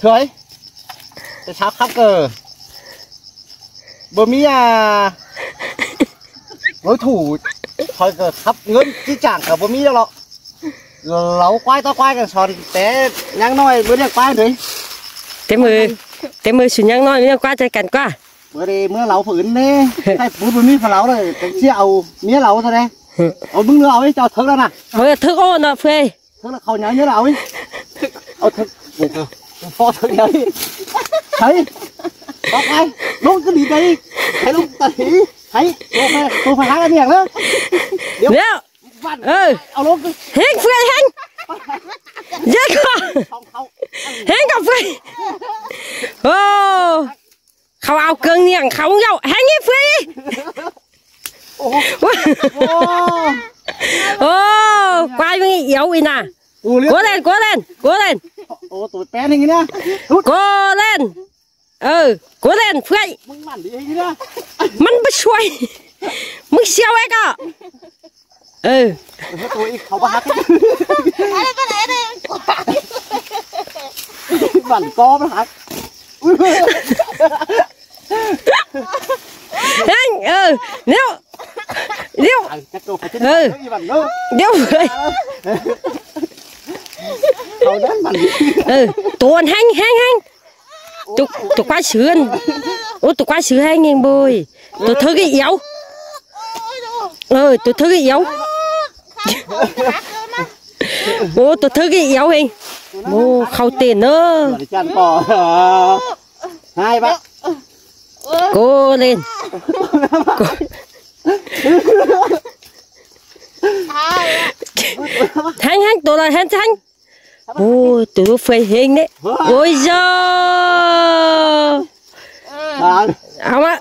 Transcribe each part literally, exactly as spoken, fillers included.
Thuế. Tại sao khắp cờ? Bơ mi à. Đối thủ. Khỏi cờ khắp ngớn chứ chẳng cả bơ mi đâu lọ. Lẩu quái to quái cẳng sòn té nhang nói bơ đi quái đấy. Té mười, té mười sủ nhang nói bơ đi quái chơi cắn qua. Bơ đi mưa lẩu phủ ứn đấy. Hay bơ bơ mi phải lẩu rồi, cái chia ẩu mía lẩu thôi đấy. Ổ bưng nữa ẩu đi cho thơm đó nè. Mưa thức ôn đó Phê. Thức là khâu nhớ nhớ là ẩu đi. Ẩu thức. Phó thức nhớ đi. Thấy. Có ai. Đúng cứ đi đây. Thấy đúng ta thấy. Thấy. Tôi phải, tôi phải hát cái miệng đó. Nếu. Vặn. Ừ. Ẩu lông cứ. Hên Phê hên. Dễ quá. Không, không. Hên cà phê. Ồ. Khâu ảo cương niêng khâu dậu hên ý Phê. Ồ. Ồ. Ồ, quái mi yếu ý nà. Ồ, liên Cố lên, cố lên, cố lên. Ồ, tôi pén hình như nè. Rút. Cố lên. Ừ, cố lên Phê. Mưng mặn đi hình như nè. Mắn bớt xuôi. Mưng siêu ấy cọ. Ừ. Ơ, tôi không có hát. Ai đây, ai đây. Bạn có hát. Hên, ừ, điêu. Điêu. Ai, chắc tôi phải chết. Ừ. Bạn nữa. Điêu. Không đến bạn. Ừ, tuôn hên, hên, hên. Tụi, tụi quái sứ ăn. Ô, tụi quái sứ hay nghe bôi. Tụi thư cái yếu. Ờ, tụi thư cái yếu. Ô, tụi thư cái yếu hình. Ô, khâu tiền nữa. Hai bác. Cố lên. Cố. Hăng, hăng, tụi là hăng, hăng. Ôi, tụi nó phơi hên đấy. Ôi giời. Áo á.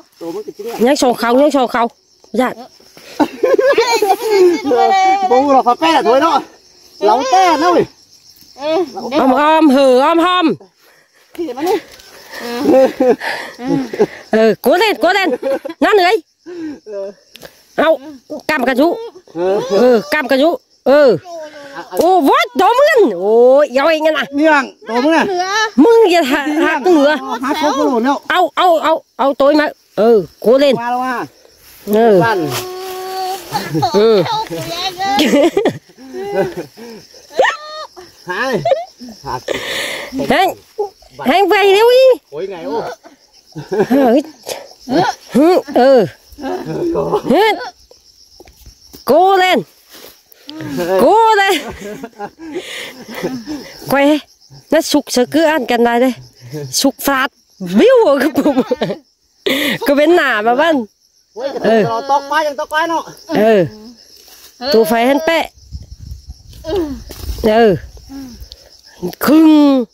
Nhắc sòng khâu, nhắc sòng khâu. Dạ. Bố là phải pet là thôi đó. Lẩu te nó ơi. Om om hử om hom. Thì mà đi. Ừ, cố lên, cố lên. Nó nữa. Au, cam cả rú. Ừ, cam cả rú. Ừ. Ô, vót, đó mươn. Ô, yau anh nè. Miệng, đó mươn nè. Mươn ya hạt, hạt nữa. Hạt có cái lồn đâu. Au, au, au, au, tôi mà. Ừ, cố lên. Qua đâu à? Ừ. Lăn. Ừ. Hai. Hạt. Hên. Hên về đâu ý? Ôi, ngày ô. Hứ, ừ. Hứ. Cố lên. Cố lên. Quay. Nó sụk sơ cứ ăn cái này đây. Sụk phát. Biu ở cái bụng. Cứ bên nả mà bắn. Ôi, cái tóc quái, cái tóc quái nó. Ừ. Tụi phải hên pẹ. Ừ. Khưng.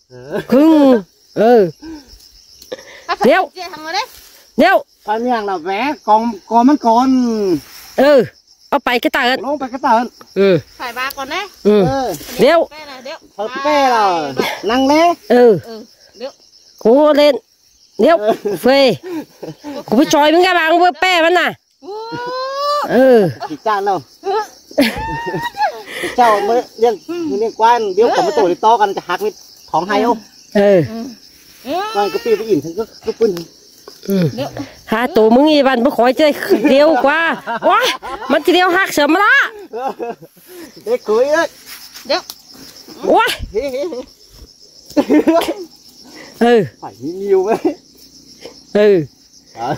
Khưng. Ừ. Điêu. Điêu. Phải miệng là vé, con, con mắn con. Ừ. Ở phải cái tờ. Lông phải cái tờ. Ừ. Phải ba con đấy. Ừ. Ừ. Điêu. Phải pẹ là năng lé. Ừ. Ừ. Điêu. Cố lên. Điêu. Phê. Cô mới chói mình cái bảng vừa pẹ mà nè. Ừ. Chị chặn đâu. Chị chào mới liên, liên quan điêu có một tổ đi to, con chả hạt với thóng hay không? Ừ. Con cứ tiêu cái ỉn thằng cứ, cứ pưng. Ừ. Hả, tổ mưng y văn bố khói chơi điêu quá. Ôi, mà chị điêu hạt sớm lắm. Để cưới đấy. Điêu. Ôi. Hí, hí, hí. Ừ. Phải nhiều đấy. Ừ. Hả?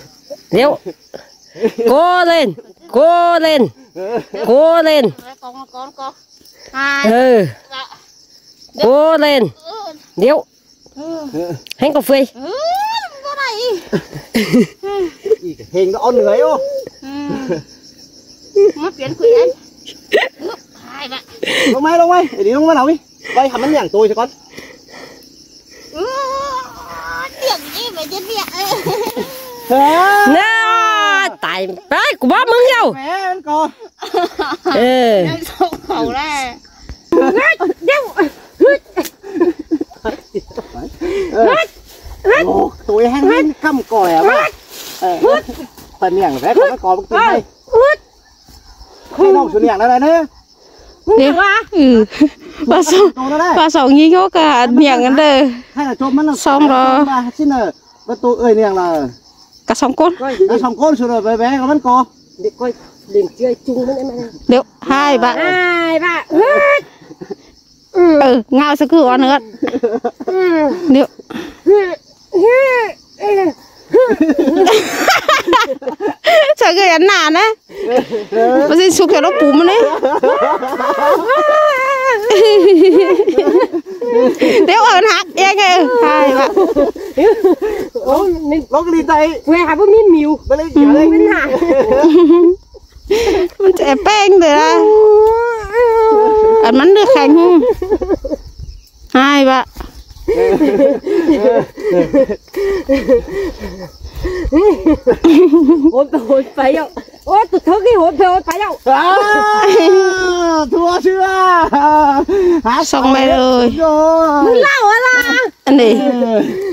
Điêu. Cố lên. Cố lên. Cố lên. Con, con, con. Hai. Ừ. Dạ. Cố lên. Ừ. Điêu. Ừ. Hên có phơi. Ừ, có này. Ý cái hên nó ăn người ô. Ừ. Mất biến quỷ ấy. Hai bạn. Lông mai, lông mai. Để đi lông mai nào đi. Quay hẳn nó nhảng tôi cho con. Ơ, tiệc gì mà chết tiệc. Hả? Nè, tại bác của bác mừng nhau. Mẹ con. Ê. Em sốc khẩu này. Ngắt, đéo. Ơ. Ơ, tôi hăng hăng căm còi à, bác. Ơ, phải miệng rẽ con, con bác tin hay. Cái nông số miệng đó này nữa. Đi. Ư. Ba song, ba song nhi hốc cả niêng ăn đơ. Song lo. Ba tô ơi niêng là. Cả song ꞌcốn. Cả song ꞌcốn sửa rồi bé bé có mắn co. Đi coi, đi chơi chung với em. Điêu, hai bạn. Hai bạn. Ư, ngao sa ꞌcứ ăn ớt. Điêu. Sa ꞌcứ ăn nả ꞌnớ. Ba ꞌsịn sụk khéo lốc púm ꞌnớ. Điêu ăn hák, ê, ê, hai bạn. Lốc đi tay. Quê hả, bố mi miu. Ba lê kéo lê. ꞌMắn ché ꞌpéng đơ ꞌnớ. Ăn ꞌmắn đơ kheng ꞌhụ. Hai bạn. Hôn phải, hôn phải ꞌnớ. Ôi, tôi thơm cái hôn phải, hôn phải ꞌnớ. À, thua chưa? Hả? Song mày rồi. Rồi. Mưng ꞌlẹo à là. Ăn đi.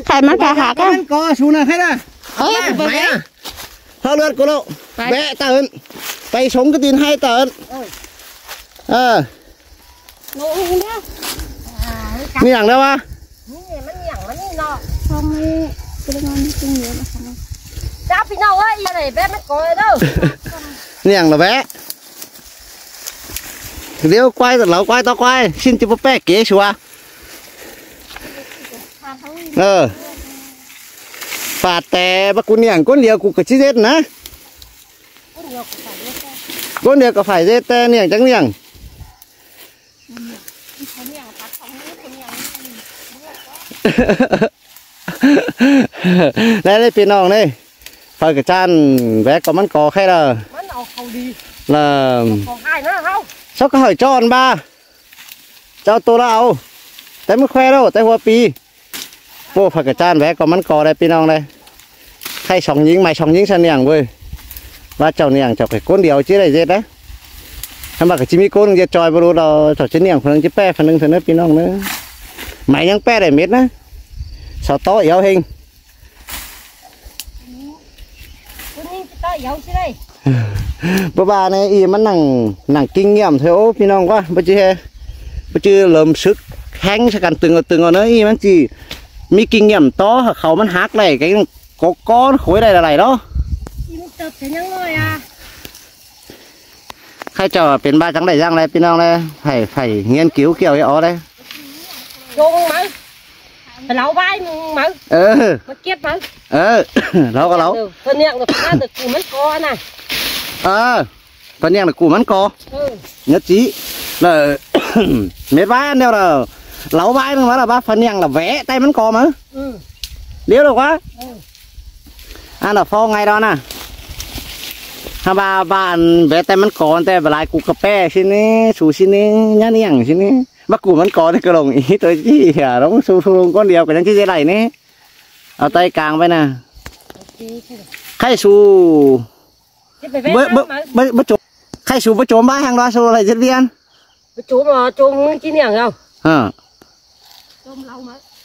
Khai ꞌmắn cả hák á. Ăn có su nả khai nả. Ơi, mày à. Hao lượt cô lộc. Vẽ tao ơn. Pay sống cái tin hai tao ơn. Ờ. Nô hung ꞌnớ. Niêng đéo à? Niêng là vẽ. Điêu quay, láo quay, tao quay. Xin chứ bố pé kế sua. Ờ. Phạt té bác cô niêng ꞌcốn điêu cô cả chí giết nả. ꞌCốn điêu cả phải giết té niêng chắng niêng. Đảy ꞌlế ꞌpi ꞌnọng ꞌnị. Phaư ꞌcọ ꞌchăn vé ꞌcọ ꞌmắn co khay đa. Là sóc ꞌcọ hảư ꞌchọn ꞌva. Chảu tô ꞌlạ au. Té ꞌmá ꞌkhoe ꞌlẹo, té hua pi. Pô, phaư ꞌcọ ꞌchăn vé ꞌcọ ꞌmắn co đảy ꞌpi ꞌnọng đảy. Khay song ꞌnhính, mai song ꞌnhính ꞌsa niêng ꞌvới. ꞌVa chảu niêng chảu khay ꞌcốn điêu ꞌchí đảy ꞌdệt đảy. Hăn ꞌva ꞌcọ ꞌchí ꞌmí ꞌcốn ꞌdệt ꞌchoi báu đu lo, chảu ꞌchí niêng phản ꞌnưng ꞌchí ꞌpẹ phản ꞌnưng ꞌsa ꞌnớ ꞌpi ꞌnọng ꞌnớ. Mai ꞌnhắng ꞌpẹ đảy mết ꞌnớ. Sau tó yau ꞌhêng. Báu ꞌva ꞌnị ꞌnị ꞌmắn nẳng, nẳng kinh nghiệm thôi ố ꞌpi ꞌnọng ꞌquá, báu ꞌchư, báu ꞌchư lơm sứk ꞌhéng ꞌsa căn tưng ꞌnưng ꞌnưng ꞌnớ, ꞌnị ꞌmắn ꞌchí ꞌmí kinh nghiệm tó hảư khảu ꞌmắn hák đảy, kéng có con khối đảy là đảy đó. Khay chảu pên ꞌva chắng đảy dăng đảy ꞌpi ꞌnọng đảy, phải, phải nghiên cứu kiểu ꞌnị ó đảy. Chông máư. Phải láo ꞌvái máư. Ờ. Máư kiếp máư. Ờ. Láo ꞌcọ láo. Ờ, phần niêng là củ mắn co nả. Ờ. Phần niêng là củ mắn co. Ừ. Nhất trí. Là mết ꞌvái ăn đéo là láo ꞌvái ꞌnưng ꞌva là ꞌva phần niêng là vẽ tay mắn co máư. Ừ. Điêu được ꞌquá. Ừ. Ăn là phó ngay đó nả. Hăn ꞌva, ꞌva ăn vẽ tay mắn co té bả lai củ cà phê ꞌsịn ꞌnị, su ꞌsịn ꞌnị, nhá niêng ꞌsịn ꞌnị. Bác củ mắn co té ꞌcọ lông ꞌí ꞌtoi ꞌchí hả, lông su, su lông ꞌcốn điêu ꞌcọ ꞌnhắng ꞌchí dễ đảy ꞌnị. Au tay cang ꞌvạy nả. Khay su. Báu, báu, báu, báu chôm. Khay su báu chôm ꞌva hăng ꞌva su đảy ꞌdệt ꞌviạk. Báu chôm, chôm ꞌmưng ꞌchí niêng au. Hả. Chôm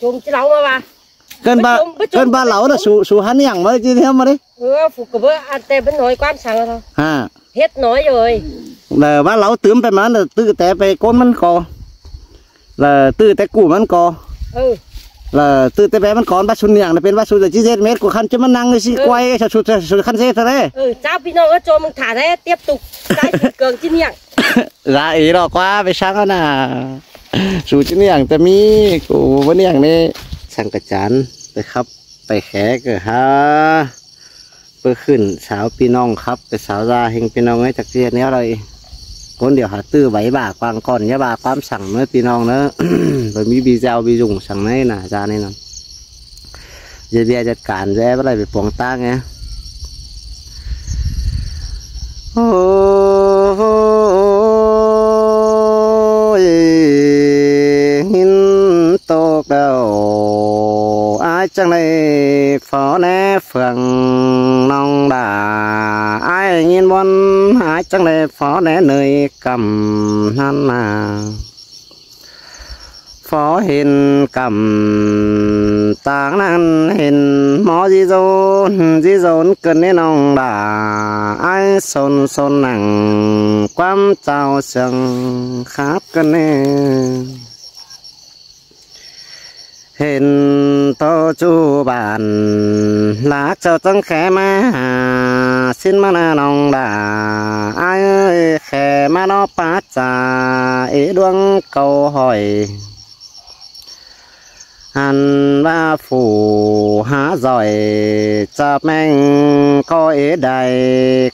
ꞌchí láo máư ꞌva. Cơn ꞌva, báu chôm, báu chôm cơn ꞌva láo là su, su hăn niêng máư ꞌchí niêng máư đảy. Ừ, phủ cà bơ ăn té báu nói quán săng thôi. Hả. Hết nói rồi. Là ꞌva láo tứm pay ꞌmắn là tự té pay ꞌcốn mắn co. Là tự té củ mắn co. Ừ. Là tự té vé mắn co, bác su niêng là pên bác su là ꞌchí ꞌdệt mết củ khăn chứ ꞌmắn năng ꞌnị ꞌsịn. Ừ. Quay sa su, su khăn ꞌdệt ꞌtoi đảy. Ừ, chảu ꞌpi ꞌnọng ꞌnớ, cho ꞌmưng thả đảy, tiếp tục. Sai Phú Cường ꞌchí niêng. Ra ꞌí lo ꞌquá pay săng ꞌnớ nả. Su ꞌchí niêng té ꞌmí, cú báu niêng ꞌnị. Săng ꞌcọ ꞌchăn, pay khắp, pay khé ꞌcọ hả. Báu khửn sáo ꞌpi ꞌnọng khắp, pay sáo da ꞌhêng ꞌpi ꞌnọng ới, chắc ꞌchí ꞌnéo đảy. ꞌCốn điêu hả ꞌtứ vảy bả quảng cỏn, ꞌnhá bả quám săng ꞌnớ ꞌpi ꞌnọng ꞌnớ. Báu ꞌmí video ꞌviđeo ꞌviđung săng ꞌnị nả, da ꞌnị ꞌnặn. Dơi ꞌviạk ꞌdệt cản dơi báu đảy pay pong ꞌtáng ꞌnị. Ôi, ꞌhịn tô cao, ải chắng đảy phó ꞌnê phường ꞌnọng đa, ải ꞌnghín ꞌmuôn, ải chắng đảy phó ꞌnê ꞌnọi căm ꞌnặn nả. Phó hên căm Táng ꞌnặn hên ꞌmó dí dốn, dí dốn ꞌcợn ꞌnị ꞌnọng đa, ải sôn sôn nẳng ꞌquám chảu sương khắp ꞌcợn ꞌnị. Hên tô ꞌchu bản lác chảu chắng khé ꞌmá ha, sín ꞌmá ꞌna ꞌnọng đa, ải ơi, khé ꞌmá ꞌnọ pá cha, ế đuống câu hỏi. Ăn ꞌva phủ hả giỏi, chả ꞌmeng ꞌcọ ế đảy,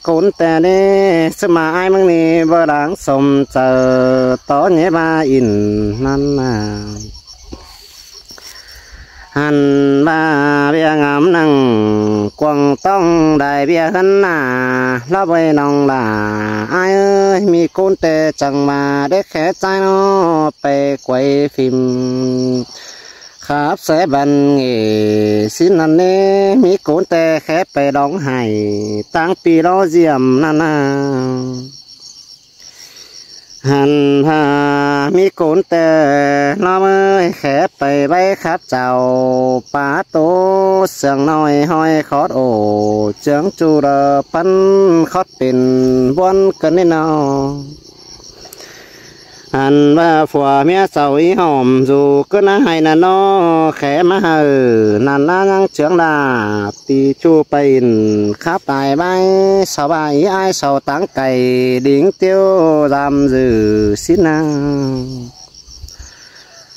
ꞌcốn ꞌtẹ ꞌnị, ꞌsứ ꞌma ải ꞌmướng ꞌnị báu đáng sôm chaư, tó nhé ꞌva ỉn ꞌnặn ꞌna. Ăn ꞌva ꞌviạk ngắm nẳng cuông ꞌtóng đảy ꞌviạk ꞌhướn ꞌna, ꞌló ꞌvạy ꞌnọng đa, ải ơi, ꞌmí ꞌcốn ꞌtẹ chắng ꞌva đé khé ꞌchái ꞌnọ pay quay phim khắp ꞌsớ băn nghỉ sín ꞌnặn ꞌnị, ꞌmí ꞌcốn ꞌtẹ khé pay đóng hảy, táng pi ꞌló diệm ꞌnặn ꞌna. Ăn ꞌva ꞌmí ꞌcốn ꞌtẹ ꞌló ꞌmới khé pay ꞌvạy khắp chảu pá tô sương ꞌnọi ꞌhọi khót ổ, chướng ꞌchu đa pắn khót pên ꞌbuôn ꞌcợn ꞌnị ꞌnọ. Ăn ꞌva phua ꞌmía chảu ꞌí hỏm dú ꞌcợn ꞌna hảy ꞌnặn ꞌnọ, khé ꞌmá hảư ꞌnặn ꞌna ꞌnhắng chướng đa, pi ꞌchu pay ỉn khắp tai bái, sau ꞌva ꞌí ải sau táng cay, đính ꞌtiếu dăm dử sín ꞌna.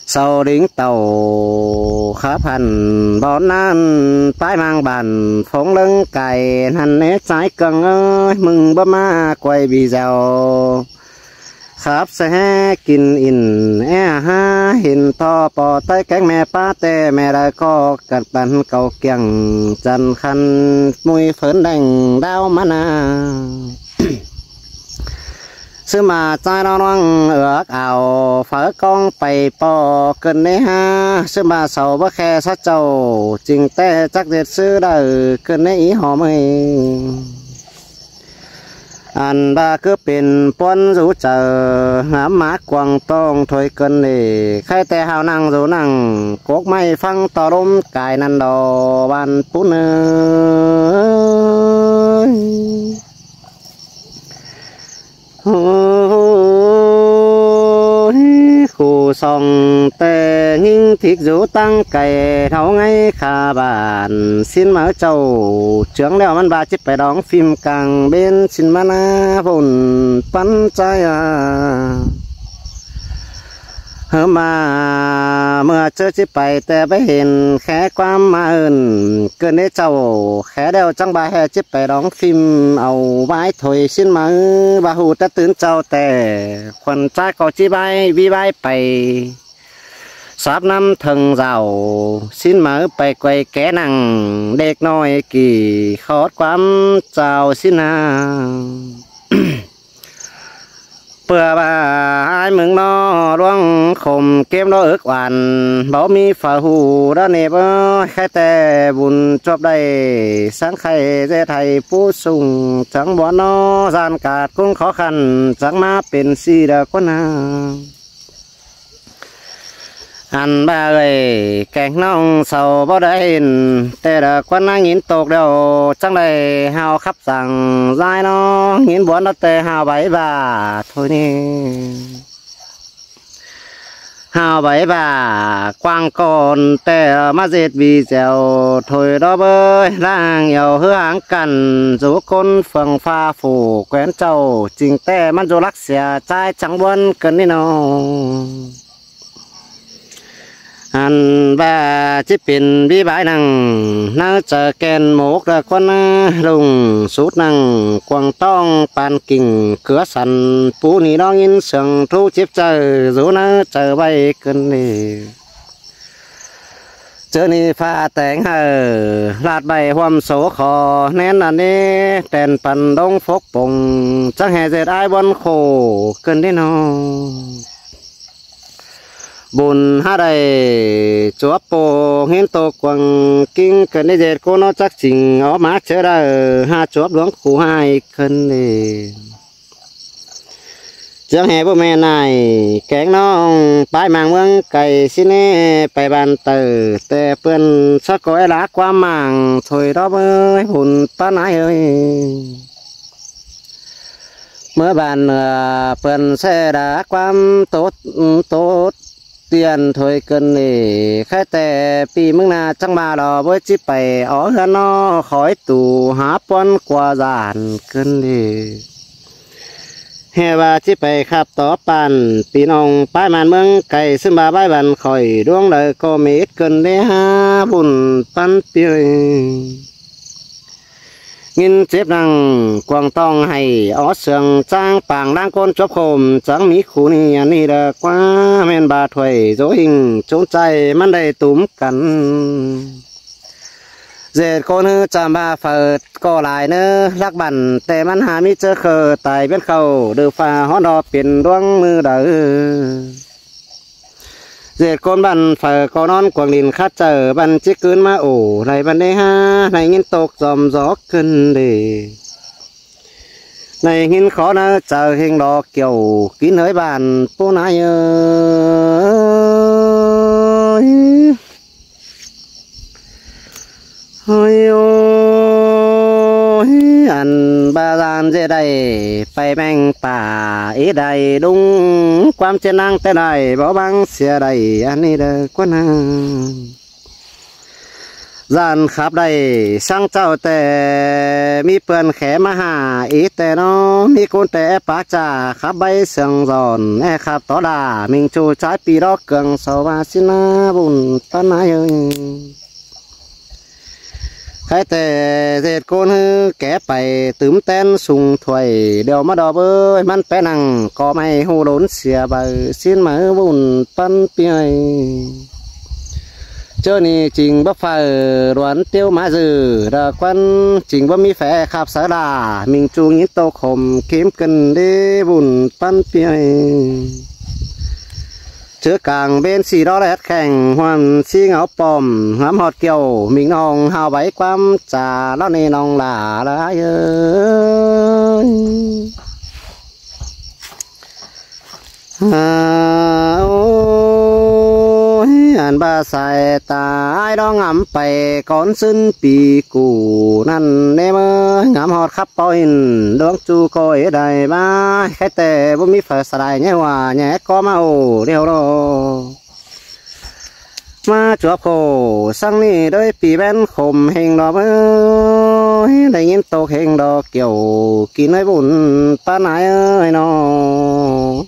Sau đính tảu khắp hẳn bón ꞌnặn, pái ꞌmang bản phóng ꞌlớng cay ꞌnặn ꞌnế, ꞌchái cương ơi, ꞌmứng báu ꞌmá quay video khắp ꞌsớ kin ỉn é hả, hên ꞌtọ ꞌpo ꞌTáy kéng ꞌme ꞌpá ꞌtẹ ꞌme đaư ꞌcọ ꞌcặt păn cảu kiêng chăn khăn ꞌmúi phớn đeng đao ꞌmá ꞌna. ꞌSứ ꞌma ꞌchái ꞌnọ ꞌluống ước ao phaư ꞌcóng pay ꞌpo ꞌcợn ꞌnị hả, ꞌsứ ꞌma sau báu khé ꞌsớ chảu, ching ꞌtẹ chắc ꞌdệt ꞌsứ đaư ꞌcợn ꞌnị ꞌí hỏm ơi. Ăn ꞌva ꞌcứ pên ꞌpuốn dú chaư, ngắm ꞌmá cuông ꞌtóng thôi ꞌcợn ꞌnị, khay ꞌtẹ hảư nẳng dú nẳng cốc ꞌmạy ꞌphắng ꞌto ꞌlốm cai ꞌnặn đo, ꞌván ꞌpún ơi. Ôi, khủ song ꞌtẹ ꞌnhính thík dú táng cay, thảu ngay khả bản sín máư chảu, chướng ꞌlẹo ꞌmắn ꞌva ꞌchí pay đóng phim cang ꞌbến sín ꞌmắn ꞌna phôn pắn ꞌchái a. Hơm ꞌva ꞌmưa ꞌchớ ꞌchí pay ꞌtẹ báu hên khé ꞌquám ꞌmá ơn ꞌcợn ꞌnị chảu, khé ꞌlẹo chắng ꞌva ꞌhế ꞌchí pay đóng phim au ꞌvái thôi sín máư, ꞌva ꞌhụ té tứn chảu ꞌtẹ, khuôn ꞌchái ꞌcọ ꞌchí ꞌvái ꞌví ꞌvái pay sắp ꞌnăm thơng dảo sín máư, pay quay ké nẳng đếc ꞌnọi kỉ khót ꞌquám chảu sín ꞌna. ꞌPưa ꞌva ải ꞌmướng ꞌnọ ꞌluống khôm kêm ꞌló ước oan, báu ꞌmí phaư ꞌhụ đa ꞌnị báu, khay ꞌtẹ bun chuốp đảy, sáng khay ꞌdệt hảy pú sung chắng bón ꞌnọ, ꞌdan cát ꞌcúng khó khăn chắng ꞌmá pên ꞌsị đa ꞌquán ꞌna. Ăn ꞌva ơi, kéng ꞌnọng sau báu đảy hên, ꞌtẹ đa ꞌquán ꞌna ꞌnghín tốc điêu, chắng đảy hảư khắp dang ꞌdại ꞌnọ, ꞌnghín bón ꞌnọ ꞌtẹ hảư bái ꞌva thôi ꞌnị. Hảư bái ꞌva quảng cáo ꞌtẹ ꞌmá ꞌdệt video thôi đó bới, ꞌláng yau ꞌhứ háng căn dú ꞌcốn phường pha phủ quén chảu, ching ꞌtẹ ꞌmắn dú lắc sia ꞌchái chắng ꞌbuôn ꞌcợn ꞌnị ꞌnọ. Ăn ꞌva ꞌchí pên ꞌví ꞌvái nẳng ꞌnhắng chaư ken mốc đa ꞌquán ꞌna, lung sút nẳng cuông ꞌtóng păn king ꞌcứa săn, pú ꞌnị ꞌnọng ꞌnghín sương ꞌtú chếp chaư, dú ꞌnhắng chaư ꞌvạy ꞌcợn ꞌnị. ꞌChớ ꞌnị ꞌphạ téng hảư ꞌlạt ꞌvạy ꞌhuôm số khó ꞌnén ꞌnặn ꞌnị, ꞌtén păn đống phốc pông, chắng ꞌhế ꞌdệt ải ꞌbuôn khổ ꞌcợn ꞌnị ꞌnọ. Bun hả đảy chuốp ꞌpộ ꞌnghín tô cuông king ꞌcợn ꞌnị ꞌdệt ꞌcốn ꞌnọ chắc ching ók ꞌmá ꞌchớ đaư hả chuốp ꞌluống khu hai ꞌcợn ꞌnị. Chướng hè bố mẹ nải kéng ꞌnọng pái ꞌmáng ꞌmướng cay ꞌsịn ꞌnị pay ban tau ꞌtẹ ꞌpươn sót ꞌcọ é ꞌlạ ꞌquám ꞌmáng thôi đó ới ꞌhụn ꞌpá nải ới. ꞌMứa ban, ờ, ꞌpươn ꞌsẹ đá ꞌquám tốt, tốt tiên thôi ꞌcợn ꞌnị. Khay ꞌtẹ ꞌpi ꞌmướng ꞌná chắng ꞌva lo bới ꞌchí pay ók ꞌhướn ꞌnọ khói tủ hả ꞌpuốn ꞌquá dản ꞌcợn ꞌnị. Hè ꞌva ꞌchí pay khắp tó păn ꞌpi ꞌnọng pái ꞌmán ꞌmướng cay ꞌsịn ꞌva bái ban khỏi đuống đaư ꞌcọ mết ꞌcợn ꞌnị hả ꞌvụn ꞌpắn ꞌpi ới. ꞌNghín chếp năng cuông ꞌtong hảy ók sương ꞌcháng pang ꞌláng ꞌcốn chuốp khôm chắng ꞌmí khu ꞌnị ꞌnị đa ꞌquá ꞌmen ba thuổi dố ꞌhịnh chốn ꞌchai ꞌmắn đảy tủm căn. ꞌDệt ꞌcốn ꞌhứ chăm ꞌva phaư ꞌcọ lai ꞌnớ lắc băn ꞌtẹ ꞌmắn hả ꞌmí ꞌchớ khơ tai ꞌviến khảu đư pha hót đo piến đuống ꞌmự đaư. ꞌDệt ꞌcốn băn phaư ꞌcọ ꞌnón cuông đin khắt chaư băn ꞌchí ꞌcứn ꞌmá ổ đảy băn đé hả đảy ꞌnghín tốc dom dốc ꞌcợn ꞌnị. Đảy ꞌnghín khó ꞌnớ chaư ꞌhêng lo kiẻo kín ới ban ꞌpú nải ới. Ôi ôi, ăn ba gian ꞌdệt đảy pay ꞌmeng pả ꞌí đảy đúng ꞌquám ꞌchiến ꞌnáng ꞌtẹ đảy báu báng sia đảy ăn ꞌnị đa ꞌquá ꞌnớ. Gian khắp đảy sáng chảu ꞌtẹ ꞌmí ꞌpươn khé ꞌmá hả ꞌí ꞌtẹ ꞌnọ ꞌmí ꞌcốn ꞌtẹ é pák chả khắp báy sương giòn é khắp tó đả ꞌmính ꞌchu ꞌchái ꞌpi đó cương sau ꞌva ꞌsịn ꞌná ꞌvụn ꞌpắn nải ới. Khay ꞌtẹ ꞌdệt ꞌcốn ꞌhứ ké pay tứm ꞌtén sung thuổi điêu ꞌmá đo bới ꞌmắn pé năng ꞌcọ ꞌmạy ꞌhụ đốn sia baư ꞌsịn máư ꞌvụn ꞌpắn ꞌpi ới. ꞌChớ ꞌnị ching báu phaư đuón ꞌtiếu ꞌmá dư đa ꞌquắn ching báu ꞌmí phe khắp sáư đả ꞌmính ꞌchu ꞌnghín tốc khôm khêm ꞌcợn đé ꞌvụn ꞌpắn ꞌpi ới. ꞌChớ cang bến ꞌsị đó ꞌlẹt kheng ꞌhuôm ꞌsị ngáo pom ngắm ꞌhọt kiẻo ꞌmính ꞌnọng hao báy ꞌquám chả ꞌló ꞌnị ꞌnọng lả lả ới. À, ôi, ăn ba sai ta ai đó ngắm pay cón sứn pi củ ꞌnặn ꞌnê ꞌmá ngắm ꞌhọt khắp ꞌpo ꞌhịn đuống ꞌchu ꞌcọ ꞌí đảy bái khay ꞌtẹ báu ꞌmí phaư sa đảy ꞌnhé hua ꞌnhé ꞌcó ꞌmá ổ điêu đó. ꞌMá chuốp khổ săng ꞌnị đới pi ꞌvén khôm ꞌhêng đó bới đảy ꞌnghín tốc ꞌhêng đó kiẻo kín ới ꞌvụn ꞌpắn nải ới ꞌnọ.